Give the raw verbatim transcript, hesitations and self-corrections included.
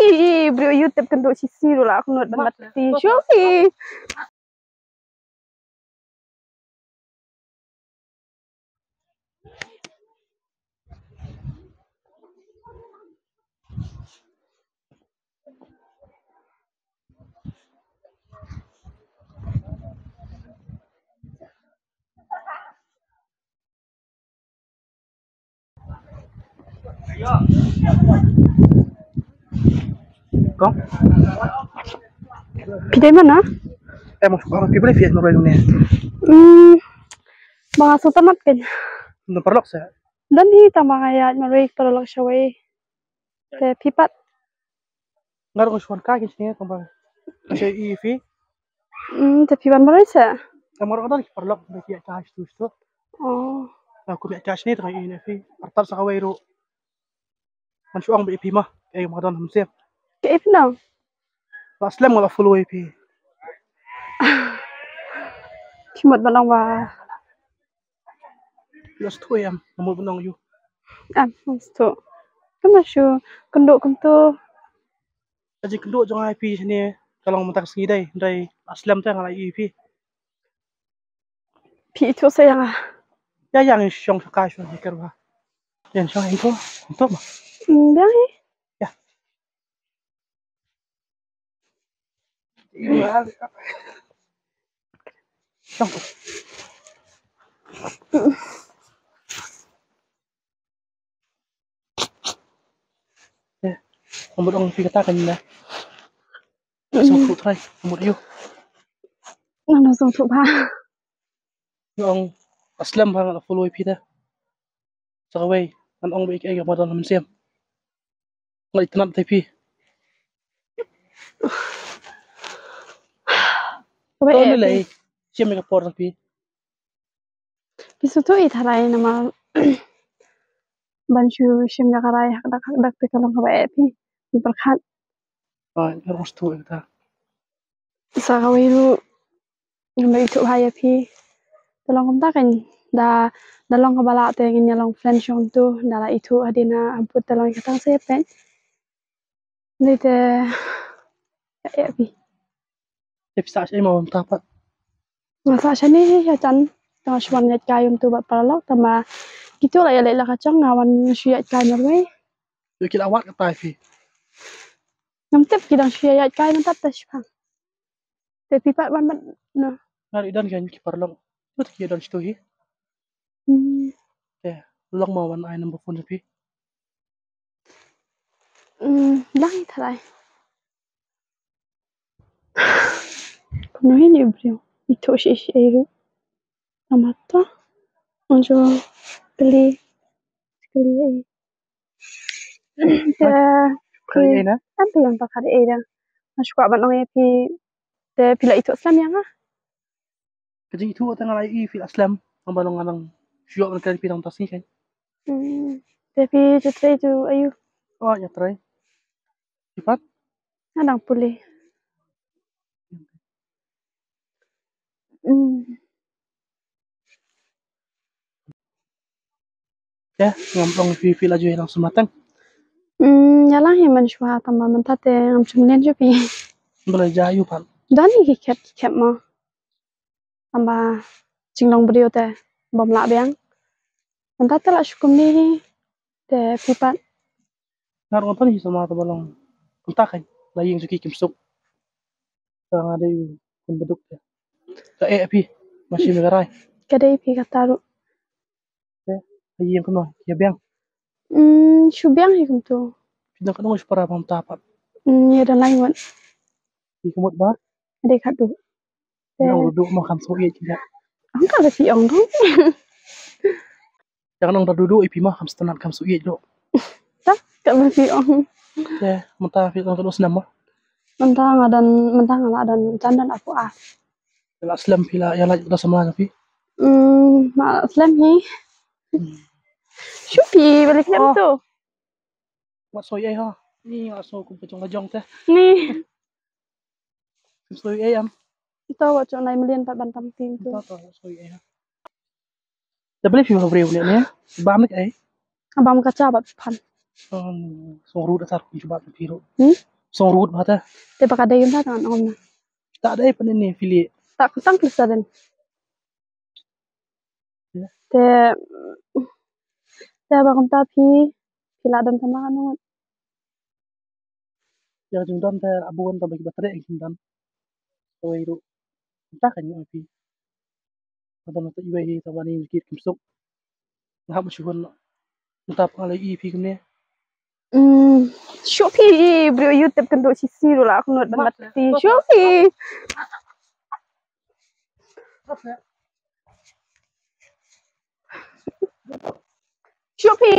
I, i, briew ïa u tip kynduh shi sngi ruh la khnuot ban mat kti. Shu i. Kong? Phi dei man na? Em, kong, phi balei phi ïaid marwei kumne? Hmm, ba nga sngewtynnat kein. Don paralok sa? Don hi, tang ba nga ïaid marwei paralok shawei. Te phi pat? Nga ruh nga shu wan kai kein shane tang ba nga shu ïohi ïa phi. Hmm, te phi wan marwei sa? Em, nga ruh nga don ki paralok ba ki ïaid kai shatu shatu. Oh. Nga kum ïaid kai shane tang ïohi ïa phi. Artat sa kawei ruh. Ngan shu ong beit ïa phi mo, kaei kaba nga don ha mynsiem. Kaei phi ong? Lah slem nga lah follow ïa phi. Phi mut ban ong ba. Phi lah sngewthuh ïa nga, nga mut ban ong ïa u. Em, nga sngewthuh. Kumno shu kynduh kumto? Ka jingkynduh jong nga ïa phi shane ka long mynta ka sngi dei, hynrei lah slem te nga lah ïohi ïa phi. Phi ithuh sa ïa nga? Ïa, ïa, ngin shong sha kai shuwa, ngin ker bha. Ïa, shong ïa ko, to ma. Hmm, biang hi. Ïa. Shong. Eh, nga mut ong phi kata kan ïa. Sngewthuh trai, nga mut ïa u. Nga sngewthuh bha. Nga ong, lah slem bha nga lah follow ïa phi te. Sa kawei, ngan ong beit ïa kaei kaba don ha mynsiem. Nga itynnat ïa phi. Kaba eh, lei, shim ïa ka por phi. Phi sngewthuh i tharai namar ban shu shim ïa ka rai hakdak hakdak te ka long kaba eh phi. Pyrkhat. Ai, nga ruh sngewthuh ïa kata. Sa kawei ruh ngam ithuh bha ïa phi. Te long kumta kan da, da long kaba lah te ngin ïa long friend shong tu, da lah ithuh hadien na hapoh te long ïa kata sa ïa phi. Ni te ïa phi. Te phi sah shane mo mynta pat? Nga sah shane ïa jan. Tang shu wan ïaid kai kumtu bad paralok, tang ba kitu la ïa leit la ka jong, nga wan shu ïaid kai marwei. Ïa ki la wad katta ïa phi? Ngam tip, ki dang shu ïaid kai mynta te shipang. Te phi pat wan bad no? Nga ruh don ki paralok. Lut ki don shatu hi. Hmm. Te long mo wan ai number phone phi? Hmm, dang i tharai. Kumno hi ine i briew? Ithuh shi shi ei ruh. Namar to. Ngan shu kylli. Kylli ei. Te. Kylli ei na? Em, te ïa phi kylli ei da. Nga shu kwah ban ong ïa phi. Te phi la ithuh slem ïa nga? Ka jingithuh te nga la ïohi phi la slem, tang ba long nga dang shu ïoh ban kren phi tang mynta sngi kein. Hmm. Te phi ïatrei tu aïu? Oh, ïatrei. Phi pat? Nga dang pule. Hmm. Te ngam ong phi, phi la ju ïalang sumar tang? Hmm, ïalang hi mynshuwa, tang ba mynta te ngam shym len shuh phi. Balei, jia aïu pat? Don hi ki khet ki khet mo. Tang ba jinglong briew te bym lah biang. Mynta te la shu kumne hi. Te phi pat? Nga ruh nga don hi sumar, tang ba long mynta kein la ïing jong ki kim suk. Te nga dei u khun baduk te. Ka eh phi, ma shim ïa ka rai. Ka dei phi kata ruh. Te ha ïing kumno, ïa biang? Hmm, shu biang hi kumto. Phi don katno ngut shipara ba mynta pat? Hmm, ïa don lai ngut. Phi ka mut ba? Ka dei khatduh. Te ong duh duh mo, kham sngewsih ïa. Ong kaba phi ong dong. Te ngan ong da duh duh ïa phi mo, kham sngewtynnat, kham sngewsih ïa duh. Ta kaba phi ong. Te mynta phi don katno snem mo? Mynta nga don, mynta nga la don, jan don arphew ar. La slem phi la ïa lait da samla na phi? Hmm, ma slem hi. Hmm. Shu phi, balei phi lem tu? Wat soi ei ha. Ni nga soi kum ka jong la jong te. Ni. Soi ei am. Ito wat jong nai mlien pat ban tam tim tu. Ito, ito, soi ei ha. Da balei phi ba briew ne ne? Bam ne ei? Bam ka cha bat phan. Song rut asar phi chubat phi ru. Hmm? Song rut mata. Te ba ka dei ym ta kan ong na. Ta dei pan ni fili. Ta tang kli sa den. Ya. Te te ba kumta phi phi la don sama kan ong. Ya jung don te abun ta bagi batre jung don. Oi ru. Ta kan ni phi. Ta don ta iwei ta bani kit kim suk. Ngam shuhun. Ta pang lai i phi kumne. Hmm. Shuh phi bri YouTube kan do si si ru la kun ban mat ti shuh phi. Shuh phi.